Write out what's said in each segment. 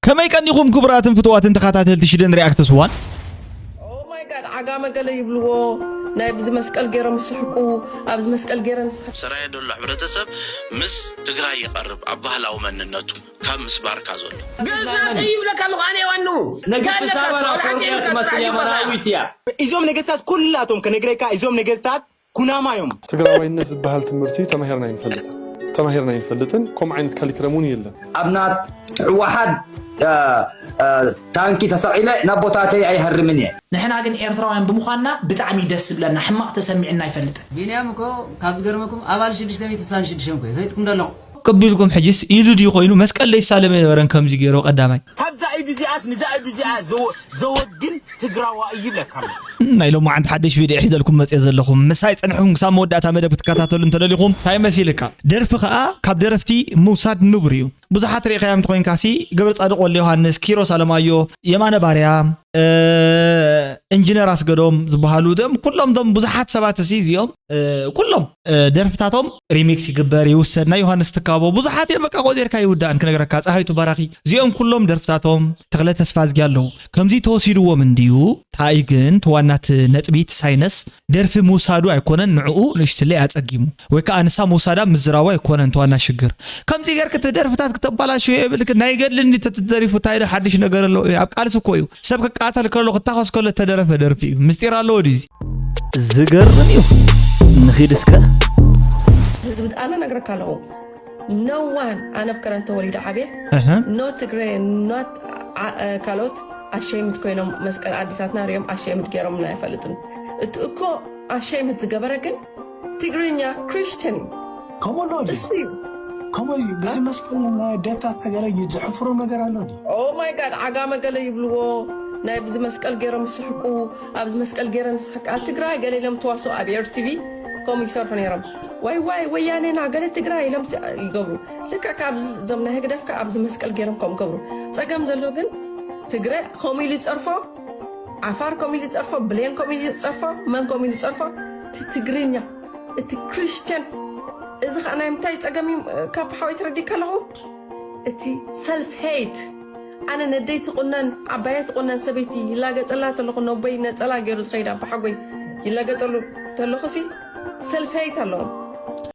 ከመይ ቀኒኹም ክቡራትን ፍቱዋትን ተኸታተልቲ ሽደን ሪኣክትስ ዋን? Oh my God፣ ዓጋመ ገለ ይብልዎ፣ ናይ ኣብዚ መስቀል ገይሮም ዝስሕቁ፣ ኣብዚ መስቀል ገይረን ዝስሕቁ። ሰራየ ዘሎ ሕብረተሰብ ምስ ትግራይ ይቐርብ ኣብ ባህላዊ መንነቱ ካብ ምስ ባርካ ዘሎ ገዛተ ይብለካ ኣለኹ ኣነ ዋኑ ንግስቲ ሳባ ኣፈወርቂ ትመስል የመናዊት እያ። እዞም ነገስታት ኩላቶም ከነግረካ እዞም ነገስታት ኩናማ እዮም። ትግራዋይነት ዝበሃል ትምህርቲ ተማሂርና ኣይንፈልጥን ተማሂርና ኣይንፈልጥን። ከምኡ ዓይነት ካሊክረም እውን የለን። ኣብ ናት ሕወሓት ታንኪ ተሰቒለ ናብ ቦታተይ ኣይሃርምን እየ። ንሕና ግን ኤርትራውያን ብምዃንና ብጣዕሚ ደስ ዝብለና ሕማቕ ተሰሚዕና ኣይፈልጥን። ቢንያም እኮ ካብ ዝገርመኩም ኣባል ሽዱሽተ ሚእቲ ስሳን ሽዱሽተን እኮ ፈይጥኩም ደለኹ ቅቢልኩም ሕጅስ ኢሉ ድዩ ኮይኑ መስቀል ለይሳለመ ነበረን ከምዚ ገይሮ ቀዳማይ ካብዛ ኢዱ እዚኣስ ንዛ ኢዱ እዚኣ ዘወግን ትግራዋ እዩ ይብለካ ኣሎ። ናይ ሎማዓንቲ ሓደሽ ቪድዮ ሒዘልኩም መፅየ ዘለኹም ምሳይ ፀንሕኩም ክሳብ መወዳእታ መደብ ክትከታተሉ እንተደሊኹም እንታይ መሲልካ ደርፊ ከዓ ካብ ደረፍቲ ምውሳድ ንቡር እዩ። ብዙሓት ርኢኻዮም እንተኾይንካሲ ገብረ ፃድቕ ወልደ ዮሃንስ፣ ኪሮስ ኣለማዮ፣ የማነ ባርያ፣ ኢንጂነር ኣስገዶም ዝበሃሉ እዞም ኩሎም እዞም ብዙሓት ሰባት እሲ እዚኦም ኩሎም ደርፍታቶም ሪሚክስ ይግበር ይውሰድ ናይ ዮሃንስ ትካቦ ብዙሓት እዮም በቃ ቆፂርካ ይውዳእን ክነግረካ ፀሃይቱ ባራኺ እዚኦም ኩሎም ደርፍታቶም ተኽለ ተስፋዝጊ ኣለዉ ከምዚ ተወሲድዎም እንድዩ ታይ ግን ተዋናት ነጥቢት ሳይነስ ደርፊ ምውሳዱ ኣይኮነን ንዕኡ ንእሽትለይ ኣፀጊሙ ወይ ከዓ ንሳ ምውሳዳ ምዝራቡ ኣይኮነን ተዋና ሽግር ከምዚ ገርክ እቲ ደርፍታት ክተባላሽዮ የብልክ ናይ ገድሊ እንዲ ተትደሪፉ ታይ ዶ ሓድሽ ነገር ኣለዎ ኣብ ቃልሲ እኮ እዩ ሰብ ክቃተል ከሎ ክታኸስ ከሎ እተደረፈ ደርፊ እዩ ምስጢር ኣለዎ ድዚ ዝገርም እዩ ንኺድ እስከ ህዝቢ ኣነ ነግረካ ኣለኹ no one ኣነ ኣብ ከረን ተወሊደ ዓብየ no ትግረ not ካልኦት ኣሸይምድ ኮይኖም መስቀል ኣዲታትና ሪኦም ኣሸይምድ ገይሮምና ኣይፈልጥን እቲ እኮ ኣሸይምድ ዝገበረ ግን ትግርኛ Christian እዩ ከምኡ ኣሎ ድዩ እሱ እዩ ከምኡ እዩ በዚ መስቀል ናይ ኣዴታት ኣገለ ዘሕፍሮ ነገር ኣሎ ድዩ Oh my God ዓጋመ ገለ ይብልዎ ናይ ብዚ መስቀል ገይሮም ዝስሕቁ ኣብዚ መስቀል ገይረን ዝስሕቃ ትግራይ ገለ ኢሎም ተዋስኦ ኣብ ኤር ቲቪ ከምኡ ይሰርሑ ነይሮም ዋይ ዋይ ወያኔና ገለ ትግራይ ኢሎም ይገብሩ ልክዕ ካብዚ እዞም ናይ ህግደፍካ ኣብዚ መስቀል ገይሮም ከምኡ ገብሩ ፀገም ዘሎ ግን ትግረ ከምኡ ኢሉ ይፀርፎ ዓፋር ከምኡ ኢሉ ይፀርፎ ብሌን ከምኡ ኢሉ ይፀርፎ መን ከምኡ ኢሉ ይፀርፎ እቲ ትግርኛ እቲ Christian እዚ ከዓ ናይ ምንታይ ፀገም እዩ ካብ ሓወይ ትረዲእ ከለኹ እቲ self hate ኣነ ነደይ ትቁነን ዓባየ ትቁነን ሰበይቲ ይላገፀላ ተለኹ ነቦይ ነፀላ ገይሩ ዝኸይድ ኣባሓጎይ ይላገፀሉ ተለኹ ሲ self hate ኣለዎም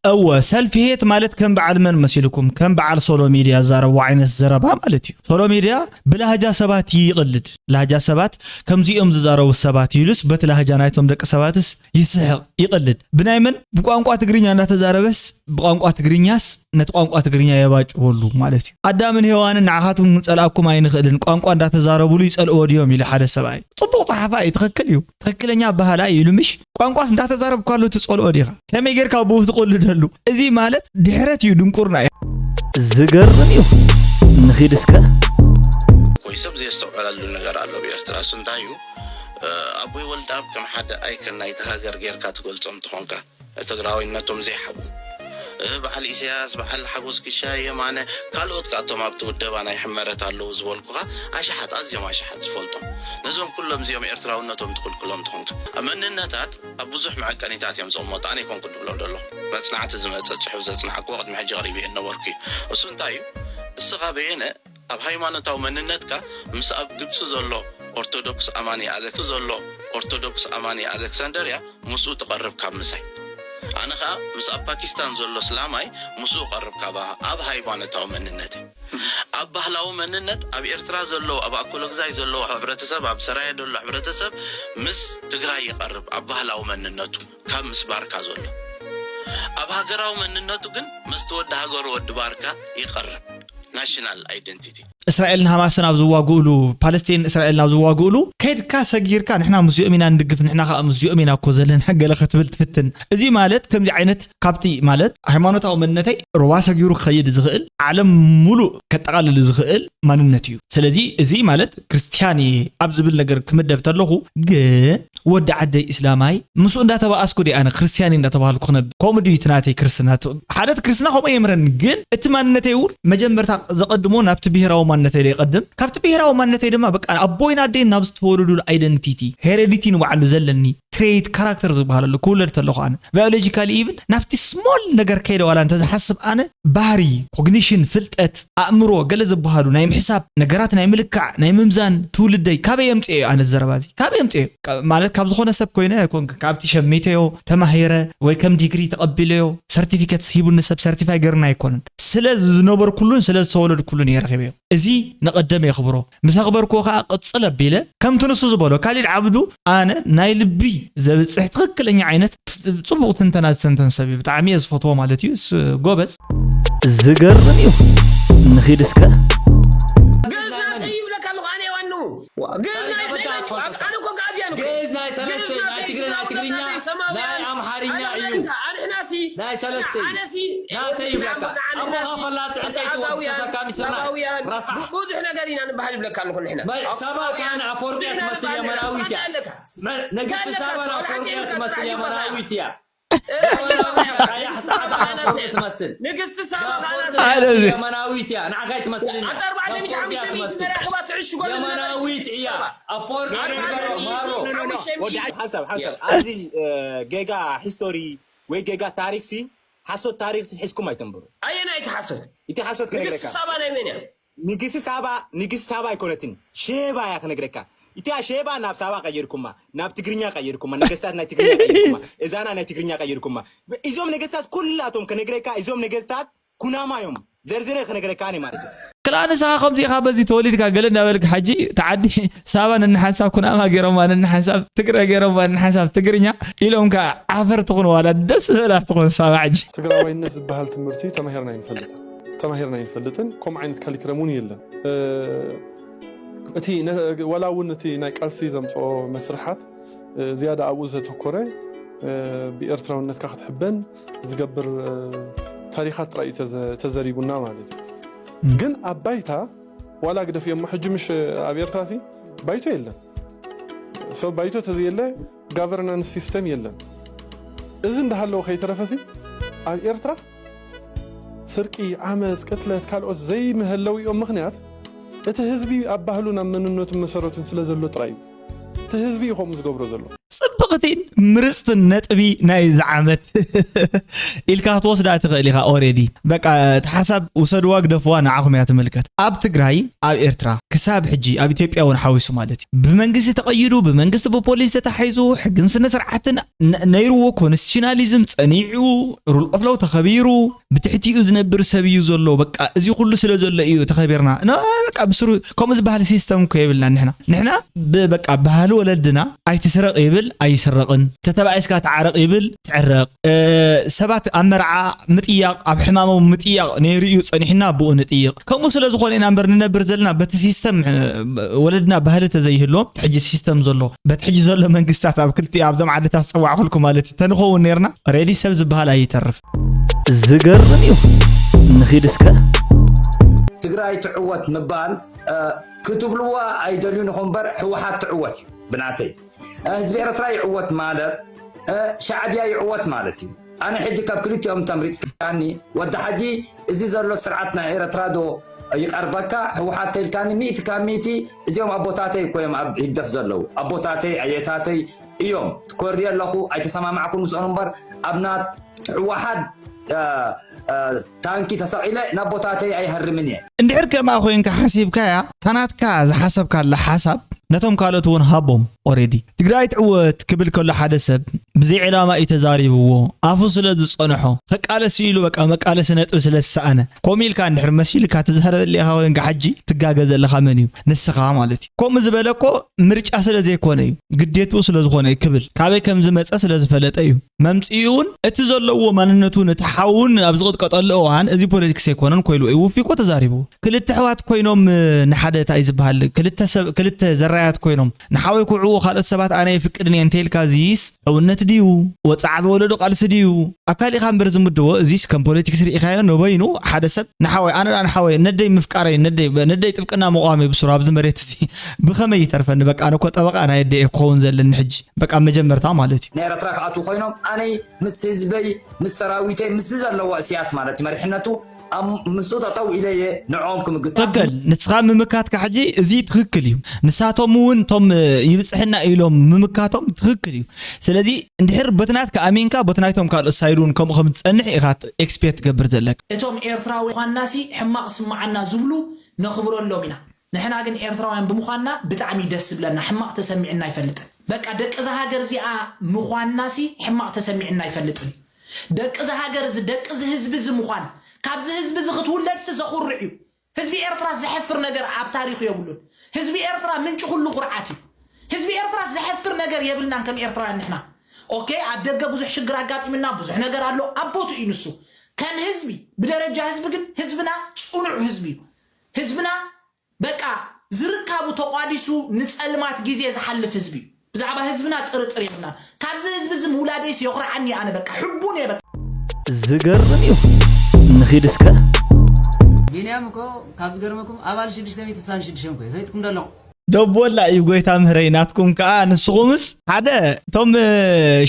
እወ ሰልፊ ሄት ማለት ከም በዓል መን መሲልኩም ከም በዓል ሶሎ ሚድያ ዝዛረብዎ ዓይነት ዘረባ ማለት እዩ ሶሎ ሚድያ ብላህጃ ሰባት ይቕልድ ላህጃ ሰባት ከምዚኦም ዝዛረቡ ሰባት ኢሉስ በቲ ላህጃ ናይቶም ደቂ ሰባትስ ይስሕቕ ይቐልድ ብናይ መን ብቋንቋ ትግርኛ እንዳተዛረበስ ብቋንቋ ትግርኛስ ነቲ ቋንቋ ትግርኛ የባጭወሉ ማለት እዩ ኣዳምን ሄዋንን ንዓኻትኩም ክንፀልኣኩም ኣይንኽእልን ቋንቋ እንዳተዛረብሉ ይፀልእዎ ድዮም ኢሉ ሓደ ሰብኣይ ፅቡቕ ፀሓፋ እዩ ትኽክል እዩ ትኽክለኛ ኣባህላ እዩ ኢሉ ምሽ ቋንቋስ እንዳተዛረብካሉ ትፀልኦ ዲኻ ከመይ ጌርካ ብኡ ትቕልደሉ እዚ ማለት ድሕረት እዩ ድንቁርና እዩ ዝገርም እዩ ንኺድ እስከ ወይ ሰብ ዘየስተውዕለሉ ነገር ኣሎ ብኤርትራ እሱ እንታይ እዩ ኣቦይ ወልዳብ ከም ሓደ ኣይከን ናይቲ ሃገር ጌርካ ትገልጾም ትኾንካ ትግራዊነቶም ዘይሓቡ በዓል ኢሳያስ በዓል ሓጎስ ክሻ የማነ ካልኦት ካቶም ኣብቲ ውደባ ናይ ሕመረት ኣለዉ ዝበልኩኻ ኣሽሓት ኣዝዮም ኣሽሓት ዝፈልጦም ነዞም ኩሎም እዚኦም ኤርትራውነቶም ትኽልክሎም ትኾንካ መንነታት ኣብ ብዙሕ መዐቀኒታት እዮም ዘቕመጡ ኣነ ይኮንኩ ድብሎም ደሎ መጽናዕቲ ዝመጽእ ጽሑፍ ዘጽናዕክዎ ቅድሚ ሕጂ ኣቕሪበ እየ ነበርኩ እዩ እሱ እንታይ እዩ እስኻ በየነ ኣብ ሃይማኖታዊ መንነትካ ምስ ኣብ ግብጺ ዘሎ ኦርቶዶክስ ኣማኒ ኣሌክስ ዘሎ ኦርቶዶክስ ኣማኒ ኣሌክሳንደርያ ምስኡ ትቐርብ ካብ ምሳይ ኣነ ኸኣ ምስ ኣብ ፓኪስታን ዘሎ ስላማይ ምስኡ ቀርብ ካብ ኣብ ሃይማኖታዊ መንነተይ ኣብ ባህላዊ መንነት ኣብ ኤርትራ ዘሎ ኣብ ኣኮሎግዛይ ዘሎ ሕብረተሰብ ኣብ ሰራየ ዘሎ ሕብረተሰብ ምስ ትግራይ ይቐርብ ኣብ ባህላዊ መንነቱ ካብ ምስ ባርካ ዘሎ ኣብ ሃገራዊ መንነቱ ግን መስቲ ወዲ ሃገሩ ወዲ ባርካ ይቐርብ ናሽናል ኣይደንቲቲ እስራኤልን ሃማስን ኣብ ዝዋግእሉ ፓለስቲን እስራኤልን ኣብ ዝዋግእሉ ከድካ ሰጊርካ ንሕና ምስዚኦም ኢና ንድግፍ ንሕና ከዓ ምስዚኦም ኢና እኮ ዘለና ገለ ክትብል ትፍትን እዚ ማለት ከምዚ ዓይነት ካብቲ ማለት ሃይማኖታዊ መንነተይ ሩባ ሰጊሩ ክኸይድ ዝኽእል ዓለም ሙሉእ ከጠቓልል ዝኽእል ማንነት እዩ ስለዚ እዚ ማለት ክርስትያን እየ ኣብ ዝብል ነገር ክምደብ ተለኹ ግን ወዲ ዓደይ እስላማይ ምስኡ እንዳተባኣስኩ ዲ ኣነ ክርስትያን እንዳተባሃልኩ ክነብ ከምኡ ድዩ እቲ ናተይ ክርስትና ሓደ እቲ ክርስትና ከምኡ የምረኒ ግን እቲ ማንነተይ እውን መጀመርታ ዘቐድሞ ናብቲ ብሄራዊ ማንነተይ ዶ ይቐድም ካብቲ ብሄራዊ ማንነተይ ድማ በቃ ኣቦይን ኣደይን ናብ ዝተወለዱሉ ኣይደንቲቲ ሄሬዲቲ ንባዕሉ ዘለኒ ትሬት ካራክተር ዝበሃል ኣሎ። ክውለድ ተለኹ ኣነ ባዮሎጂካሊ ኢቭን ናብቲ ስሞል ነገር ከይደ ዋላ እንተዝሓስብ ኣነ ባህሪ፣ ኮግኒሽን፣ ፍልጠት፣ ኣእምሮ፣ ገለ ዝበሃሉ ናይ ምሕሳብ ነገራት፣ ናይ ምልካዕ፣ ናይ ምምዛን ትውልደይ ካበይ የምፅኦ? ኣነ ዘረባ እዚ ካበይ የምፅኦ? ማለት ካብ ዝኾነ ሰብ ኮይነ ኣይኮንክ፣ ካብቲ ሸሚተዮ ተማሂረ ወይ ከም ዲግሪ ተቐቢለዮ፣ ሰርቲፊኬት ሂቡኒ ሰብ ሰርቲፋይ ገርና ኣይኮነን፣ ስለ ዝነበርኩሉን ስለ ዝተወለድኩሉን እየ ረኺበዮ። እዚ ንቐደም የኽብሮ። ምስ ኣኽበርክዎ ከኣ ቅጽል ኣቢለ ከምቲ ንሱ ዝበሎ፣ ካሊድ ዓብዱ፣ ኣነ ናይ ልቢ ዘብጽሕ ትኽክለኛ ዓይነት ጽቡቕ ትንተና ዝተንተን ሰብ እዩ። ብጣዕሚ እየ ዝፈትዎ ማለት እዩ። ስ-፣ ጎበዝ። ዝገርም እዩ። ንኺድ እስከ። ግእዝ ናተይ ይብለካ ኣለኹ ኣነ ዋኑ። ግእዝ ናይ ኣነ እኮ ግእዝ እያ ንኮ። ግእዝ ናይ ሰለስተ፣ ናይ ትግረ፣ ናይ ትግርኛ፣ ናይ ኣምሓርኛ እዩ። ኣንሕናሲ ናይ ሰለስተ እዩ። ኣነሲ ናተይ ይብለካ። ኣቦኻ ፈላጥ ዕንጨይቲ ወዲ ተሰካሚ ስርናይ። ራሳዕ። ብዙሕ ነገር ኢና ንበሃል ይብለካ ኣለኹ ንሕና። መ-፣ ሳባ ካን ኣፈወርቂ እያ ትመስል የመናዊት እያ። መ-፣ ንግስቲ ሳባ ኣፈወርቂ እያ ትመስል የመናዊት እያ። የመናዊት እያ። ቀያሕ ጻዕዳ ኣፈወርቂ ትመስል። ንግስቲ ሳባ ኣነ የመናዊት እያ። ንዓኻ ኣይትመስልን እያ። ኣርባዕተ ሚእቲ ሓሙሽተ ሚእቲ ዘረኽባ ትዕሽጎ የመናዊት እያ። ኣፈወርቂ ማሮ። ወዲ ሓንሳብ፣ ሓንሳብ። ኣብዚ፣ እ፣ ጌጋ ሂስቶሪ ወይ ጌጋ ታሪክ ሲ ሓሶት ታሪክ ሲ ሒዝኩም ኣይተንብሩ። ኣየናይ እቲ ሓሶት? እቲ ሓሶት ንግስቲ ክነግረካ። ሳባ ናይ መን እያ? ንግስቲ ሳባ፣ ንግስቲ ሳባ ኣይኮነትን። ሼባ እያ ክነግረካ። እቲኣ ሼባ ናብ ሳባ ቀይርኩማ፣ ናብ ትግርኛ ቀይርኩማ፣ ነገስታት ናይ ትግርኛ ቀይርኩማ፣ እዛና ናይ ትግርኛ ቀይርኩማ። እዞም ነገስታት ኩላቶም ክነግረካ፣ እዞም ነገስታት ኩናማ እዮም። ዘርዝረ ክነግረካ ኣነ ማለት እዩ። ክላ ንስኻ ከምዚ ኢኻ በዚ ተወሊድካ ገለ እናበልካ ሕጂ ተዓዲ ሳባ ነንሓንሳብ ኩናማ ገይሮማ፣ ነንሓንሳብ ትግረ ገይሮማ፣ ነንሓንሳብ ትግርኛ ኢሎም ከኣ ዓፈር ትኹን ዋላ ደስ ዝበላ ትኹን ሳባ ሕጂ። ትግራዋይነት ዝበሃል ትምህርቲ ተማሂርና ኣይንፈልጥን። ተማሂርና ኣይንፈልጥን። ከምኡ ዓይነት ካሊክረም እውን የለን። እ፣ እቲ ነ-፣ ዋላ እውን እቲ ናይ ቃልሲ ዘምፅኦ መስርሓት፣ እ፣ ዝያዳ ኣብኡ ዘተኮረ፣ እ፣ ብኤርትራውነትካ ክትሕበን ዝገብር፣ እ፣ ታሪኻት ጥራይ እዩ ተዘ-፣ ተዘሪቡና ማለት እዩ። ም። ግን ኣብ ባይታ ዋላ ግደፍዮ እሞ ሕጂ ምሽ ኣብ ኤርትራ ሲ ባይቶ የለን። ሰብ ባይቶ ተዘየለ ጋቨርናንስ ሲስተም የለን። እዚ እንዳሃለወ ከይተረፈሲ ኣብ ኤርትራ ስርቂ፣ ዓመፅ፣ ቅትለት፣ ካልኦት ዘይምህለዊኦም ምኽንያት እቲ ህዝቢ ኣብ ባህሉን ኣብ መንነቱን መሰረቱን ስለ ዘሎ ጥራይ እዩ። እቲ ህዝቢ እዩ ከምኡ ዝገብሮ ዘሎ። ጽብቕቲን ምርጽትን ነጥቢ ናይዚ ዓመት ኢልካ ክትወስዳ ትኽእል ኢኻ። ኦሬዲ በቃ እቲ ሓሳብ ውሰድዋ ግደፍዋ ንዓኹም እያ ትምልከት። ኣብ ትግራይ፣ ኣብ ኤርትራ ክሳብ ሕጂ፣ ኣብ ኢትዮጵያ እውን ሓዊሱ ማለት እዩ፣ ብመንግስቲ ተቐይዱ፣ ብመንግስቲ ብፖሊስ ተታሒዙ፣ ሕግን ስነ ስርዓትን ነ-፣ ነይርዎ፣ ኮንስቲቱሽናሊዝም ጸኒዑ፣ ሩል ኦፍ ሎው ተኸቢሩ፣ ብትሕቲኡ ዝነብር ሰብ እዩ ዘሎ። በቃ እዚ ኩሉ ስለ ዘሎ እዩ ተኸቢርና። ና፣ በቃ ብስሩ ከምኡ ዝበሃል ሲስተም እኮ የብልና ንሕና። ንሕና ብ-፣ በቃ ባህሊ ወለድና ኣይትስረቕ ይብል ኣይስረቕን፣ ተተባኢስካ ተዓረቕ ይብል ትዕረቕ። እ፣ ሰባት ኣብ መርዓ ምጥያቕ፣ ኣብ ሕማሞም ምጥያቕ ነይሩ እዩ ጸኒሕና ብኡ ንጥይቕ። ከምኡ ስለ ዝኾነ ኢና እምበር ንነብር ዘለና በቲ ሲስተም፣ እ፣ ወለድና ባህሊ ተዘይህልዎም ሕጂ ሲስተም ዘሎ፣ በቲ ሕጂ ዘሎ መንግስታት ኣብ ክልቲኡ ኣብዞም ዓድታት ዝጸዋዕኹልኩም ማለት እዩ። ተንኸውን ነይርና ሬዲ ሰብ ዝበሃል ኣይተርፍ። ዝገርም እዩ። ንኺድ እስከ። ትግራይ ትዕወት ምባል፣ እ፣ ክትብልዋ ኣይደልዩን ኢኹም እምበር ህወሓት ትዕወት እዩ ብናተይ። እ፣ ህዝቢ ኤርትራ ይዕወት ማለት፣ እ፣ ሻዕብያ ይዕወት ማለት እዩ። ኣነ ሕጂ ካብ ክልቲኦም ተምሪጽካኒ፣ ወዲ ሓጂ፣ እዚ ዘሎ ስርዓት ናይ ኤርትራ ዶ ይቐርበካ? ህወሓት ተልካኒ ሚእቲ ካብ ሚእቲ፣ እዚኦም ኣቦታተይ እኮ እዮም ኣብ ህግደፍ ዘለዉ። ኣቦታተይ፣ ኣየታተይ እዮም። ትኮሪ ኣለኹ፣ ኣይተሰማማዕኩን ምስኦም እምበር፣ ኣብ ናት ህወሓት፣ እ፣ እ፣ ታንኪ ተሰቒለ ናብ ቦታተይ ኣይሃርምን እየ። እንድሕር ከምኣ ኮይንካ ሓሲብካያ፣ እታ ናትካ ዝሓሰብካላ ሓሳብ ነቶም ካልኦት እውን ሃቦም። ኦሬዲ ትግራይ ትዕወት ክብል ከሎ ሓደ ሰብ ብዘይ ዕላማ እዩ ተዛሪብዎ። ኣፉ ስለ ዝጸንሖ፣ ክቃለስ ኢሉ በቃ መቃለሲ ነጥቢ ስለ ዝሰኣነ፣ ከምኡ ኢልካ እንድሕር መሲልካ ትዛረበሉ ኢኻ ኮይንካ፣ ሕጂ ትጋገ ዘለኻ መን እዩ? ንስኻ ማለት እዩ። ከምኡ ዝበለ እኮ ምርጫ ስለ ዘይኮነ እዩ፣ ግዴትኡ ስለ ዝኾነ እዩ ክብል፣ ካበይ ከም ዝመጸ ስለ ዝፈለጠ እዩ። መምጽኢኡን እቲ ዘለዎ ማንነቱን እቲ ሓውን ኣብ ዝቕጥቀጠሉ እዋን፣ እዚ ፖለቲክስ ኣይኮነን ኮይሉ እዩ ውፊ እኮ ተዛሪቡ። ክልተ ኣሕዋት ኮይኖም፣ እ፣ ንሓደ እንታይ ዝበሃል፣ ክልተ ሰብ፣ ክልተ ዘራያት ኮይኖም ንሓወይ ክውዕዎ ካልኦት ሰባት ኣነ የፍቅድን እየ እንተኢልካ፣ እዚስ ሕውነት ድዩ? ወጽዓ ዝወለዶ ቃልሲ ድዩ? ኣብ ካሊእኻ እምበር ዝምድቦ፣ እዚስ ከም ፖለቲክስ ርኢኻዮ ንበይኑ ሓደ ሰብ ንሓወይ፣ ኣነ ደኣ ንሓወይ፣ ነደይ ምፍቃረይ፣ ነደይ፣ ነደይ ጥብቅና ምቋመይ ብሱሩ ኣብዚ መሬት እዚ ብኸመይ ይተርፈኒ? በቃ ኣነ እኮ ጠበቃ ናይ ኣደይ እየ ክኸውን ዘለኒ ሕጂ። በቃ መጀመርታ ማለት እዩ። ንኤርትራ ክኣትዉ ኮይኖም፣ ኣነይ ምስ ህዝበይ፣ ምስ ሰራዊተይ፣ ምስዚ ዘለዎ እስያስ ማለት እዩ መሪሕነቱ፣ ኣብ ምስኡ ጠጠው ኢለ እየ ንዕኦም ክምግታ ትክክል። ንስኻ ምምካትካ ሕጂ እዚ ትክክል እዩ። ንሳቶም እውን እቶም ይብፅሕና ኢሎም ምምካቶም ትክክል እዩ። ስለዚ እንድሕር በትናትካ ኣሚንካ በትናይቶም ካልኦት ሳይድ እውን ከምኡ ከም ዝፀንሕ ኢኻ ኤክስፔክት ትገብር ዘለካ። እቶም ኤርትራዊ ምዃንናሲ ሕማቕ ስምዓና ዝብሉ ነኽብረሎም ኢና። ንሕና ግን ኤርትራውያን ብምዃንና ብጣዕሚ ደስ ዝብለና፣ ሕማቕ ተሰሚዕና ኣይፈልጥን። በቃ ደቂ እዛ ሃገር እዚኣ ምዃንናሲ ሕማቕ ተሰሚዕና ኣይፈልጥን። ደቂ እዛ ሃገር እዚ፣ ደቂ እዚ ህዝቢ እዚ ምዃን፣ ካብዚ ህዝቢ እዚ ክትውለድሲ ዘኹርዕ እዩ። ህዝቢ ኤርትራ ዘሕፍር ነገር ኣብ ታሪኹ የብሉን። ህዝቢ ኤርትራ ምንጪ ኩሉ ኩርዓት እዩ። ህዝቢ ኤርትራ ዘሕፍር ነገር የብልናን ከም ኤርትራውያን ንሕና። ኦኬ፣ ኣብ ደገ ብዙሕ ሽግር ኣጋጢምና፣ ብዙሕ ነገር ኣሎ፣ ኣብ ቦትኡ እዩ ንሱ። ከም ህዝቢ፣ ብደረጃ ህዝቢ ግን ህዝብና ጽኑዕ ህዝቢ እዩ። ህዝብና በቃ ዝርካቡ ተቋዲሱ ንጸልማት ግዜ ዝሓልፍ ህዝቢ እዩ። ብዛዕባ ህዝብና ጥርጥር የብልናን። ካብዚ ህዝቢ እዚ ምውላደይስ የኹርዓኒ ኣነ በቃ ሕቡን እየ በቃ። ዝገርም እዩ። ንኺድ እስከ። ቢንያም እኮ ካብ ዝገርመኩም ኣባል ሽዱሽተ ሚእቲ ስሳን ሽዱሽተን እኮ ይፈልጥኩም ዶ ኣለኹም? ደቦላ እዩ ጎይታ ምህረይ ናትኩም ከዓ ንስኹምስ ሓደ እቶም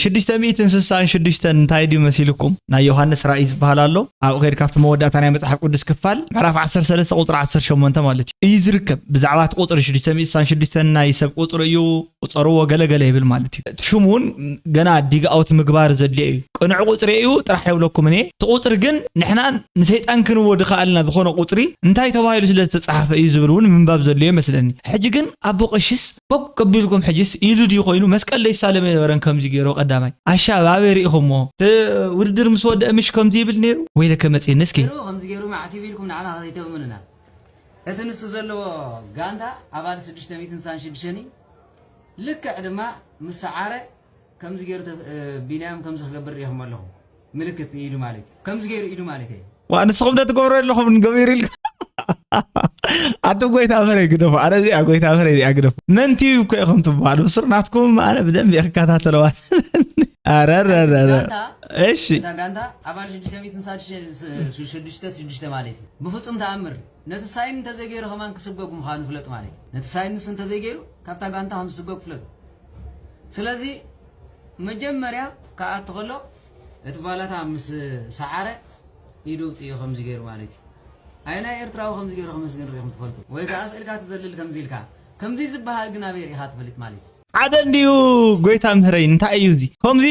ሽዱሽተ ሚእትን ስሳን ሽዱሽተን እንታይ ድዩ መሲልኩም ናይ ዮሃንስ ራእይ ዝበሃል ኣሎ ኣብ ከይድ ካብቲ መወዳእታ ናይ መፅሓፍ ቅዱስ ክፋል ምዕራፍ ዓሰርተ ሰለስተ ቁፅሪ ዓሰርተ ሸሞንተ ማለት እዩ እዩ ዝርከብ ብዛዕባ እቲ ቁፅሪ ሽዱሽተ ሚእቲ ስሳን ሽዱሽተን ናይ ሰብ ቁፅሪ እዩ ቁፀርዎ ገለገለ ይብል ማለት እዩ እቲ ሽሙ እውን ገና ዲግ ኣውት ምግባር ዘድልዮ እዩ ቅኑዕ ቁፅሪ እዩ ጥራሕ የብለኩም እኔ እቲ ቁፅሪ ግን ንሕና ንሰይጣን ክንዎ ድኸኣልና ዝኾነ ቁፅሪ እንታይ ተባሂሉ ስለ ዝተፃሓፈ እዩ ዝብል እውን ምንባብ ዘድልዮ ይመስለኒ ሕጂ ግን ኣቦ ቀሽስ ቦግ ከቢልኩም ሕጅስ ኢሉ ድዩ ኮይኑ መስቀል ደይሳለመ ነበረን ከምዚ ገይሩ ቀዳማይ ኣሻብ ኣበይ ርኢኹሞ እቲ ውድድር ምስ ወደአ ምሽ ከምዚ ይብል ነይሩ ወይለከ መፅእኒ እስኪ ገይሩ ከምዚ ገይሩ መዓት ይብልኩም ንዓና ዘይተእምኑና እቲ ንሱ ዘለዎ ጋንታ ኣባል ስድሽተ ሚእትን ስሳን ሽዱሽተን እዩ ልክዕ ድማ ምስ ሰዓረ ከምዚ ገይሩ ተ- እ፣ ቢንያም ከምዚ ክገብር ሪኢኹም ኣለኹም ምልክት ኢዱ ማለት እዩ ከምዚ ገይሩ ኢዱ ማለት እዩ ዋ ንስኹም ዶ ትገብሩ ኣለኹም ንገቢሩ ኢልኩም ኣቱም ጎይታ መረይ ግደፉ ኣነ እዚኣ ጎይታ መረይ እዚኣ ግደፉ መን ቲቪ እኮ ኢኹም ትበሃሉ ብስር ናትኩም ኣነ ብደንብ እየ ክከታተለዋ ኣረረረረ ጋንታ እሺ እታ ጋንታ ኣባል ሽዱሽተ ሚእትን ስሳን ሽዱሽተ ማለት እዩ ብፍጹም ተኣምር ነቲ ሳይን እንተዘይገይሩ ከማን ክስጎግ ምዃኑ ፍለጥ ማለት እዩ ነቲ ሳይን ንሱ እንተዘይገይሩ ካብታ ጋንታ ከም ዝስጎግ ፍለጥ ስለዚ መጀመርያ ክኣቱ ከሎ እቲ ባላታ ምስ ሰዓረ ኢዱ ውፅዮ ከምዚ ገይሩ ማለት እዩ ኣይ ናይ ኤርትራዊ ከምዚ ገይሩ ከመስግን ርኢኹም ትፈልጡ ወይ ከዓ ስእልካ ትዘልል ከምዚ ኢልካ ከምዚ ዝበሃል ግን ኣበይ ርኢኻ ትፈልጥ ማለት እዩ ሓደ እንድዩ ጎይታ ምህረይ እንታይ እዩ እዚ ከምዚ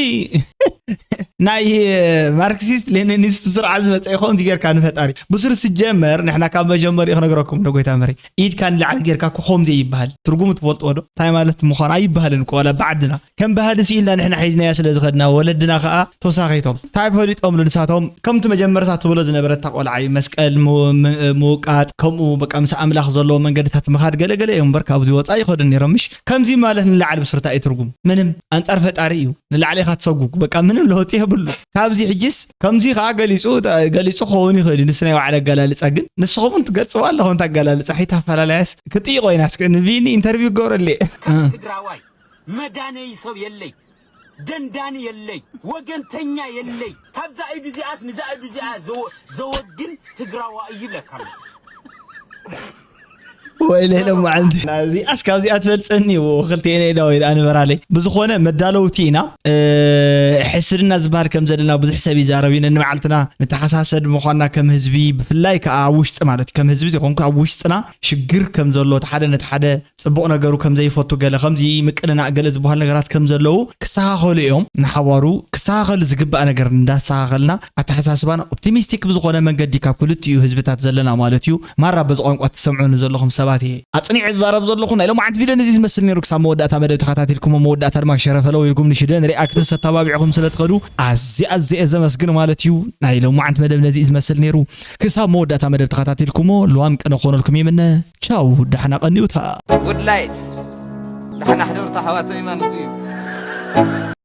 ናይ ማርክሲስት ሌኒኒስት ስርዓት ዝመፀ ከምዚ ጌርካ ንፈጣሪ ብስር ስጀመር ንሕና ካብ መጀመሪኡ ክነግረኩም ዶ ጎይታ ምህረይ ኢድካ ንላዕሊ ጌርካ እኮ ከምዚ ይበሃል ትርጉሙ ትፈልጥዎ ዶ እንታይ ማለት ምዃኑ ኣይበሃልን እኮ ዋላ ብዓድና ከም ባህሊ ስኢልና ንሕና ሒዝናያ ስለ ዝኸድና ወለድና ከዓ ተወሳኺቶም እንታይ ፈሊጦምሉ ንሳቶም ከምቲ መጀመርታ ትብሎ ዝነበረታ ቆልዓ እዩ መስቀል ምውቃጥ ከምኡ በቃ ምስ ኣምላኽ ዘለዎ መንገድታት ምኻድ ገለገለ እዮም እምበር ካብዚ ወፃ ይኸዱ ነይሮም ምሽ ከምዚ ማለት ንላዕሊ ብስርታ እዩ ትርጉም ምንም ኣንፃር ፈጣሪ እዩ ንላዕሊ ኢኻ ትሰጉግ በቃ ምንም ለውጢ የብሉ ካብዚ ሕጅስ ከምዚ ከዓ ገሊፁ ገሊፁ ክኸውን ይኽእል እዩ ንሱ ናይ ባዕለ ኣገላልፃ ግን ንስኹም እውን ትገልፅዋ ኣለኹም ኣገላልፃ ሒት ኣፈላለያስ ክጥይቆ ኢና እስከ ንቢኒ ኢንተርቪው ክገብረለ ትግራዋይ መዳነይ ሰብ የለይ ደንዳኒ የለይ ወገንተኛ የለይ ካብዛ ኢዱ እዚኣስ ንዛ ኢዱ እዚኣ ዘወግን ትግራዋ እዩ ይብለካ ኣሎ ወይለ ሎማዓንቲ እዚኣስ ካብዚኣ ትበልፀኒ ክልቲኤን ኢዳ ወይ ደኣ ንበራለይ ብዝኾነ መዳለውቲ ኢና ሕስድና ዝበሃል ከም ዘለና ብዙሕ ሰብ ይዛረብ እዩ ነንመዓልትና ንተሓሳሰድ ምዃንና ከም ህዝቢ ብፍላይ ከዓ ኣብ ውሽጢ ማለት እዩ ከም ህዝቢ ዘይኮንኩ ኣብ ውሽጥና ሽግር ከም ዘሎ እቲ ሓደ ነቲ ሓደ ጽቡቕ ነገሩ ከም ዘይፈቱ ገለ ከምዚ ምቅንናእ ገለ ዝበሃሉ ነገራት ከም ዘለዉ ክስተኻኸሉ እዮም ንሓዋሩ ክስተኻኸሉ ዝግባእ ነገር እንዳስተኻኸልና ኣተሓሳስባና ኦፕቲሚስቲክ ብዝኾነ መንገዲ ካብ ክልቲኡ ህዝብታት ዘለና ማለት እዩ ማራ በዚ ቋንቋ ትሰምዑኒ ዘለኹም ሰባት እየ ኣጽኒዐ ዝዛረብ ዘለኹ ናይ ሎማዓንቲ ቪድዮ ነዚ ዝመስል ነይሩ ክሳብ መወዳእታ መደብ ተኸታቲልኩሞ መወዳእታ ድማ ሸረፈለው ኢልኩም ንሽደን ሪኣክትስ ኣተባቢዕኹም ስለ ትኸዱ ኣዝየ ኣዝየ ዘመስግን ማለት እዩ ናይ ሎማዓንቲ መደብ ነዚ ዝመስል ነይሩ ክሳብ መወዳእታ መደብ ተኸታቲልኩሞ ልዋም ቅነ ክኾነልኩም ይምነ ቻው ዳሕና ቀንዩታ ጉድላይት ዳሕና ሕደርቱ ኣሕዋተይ ማለት እዩ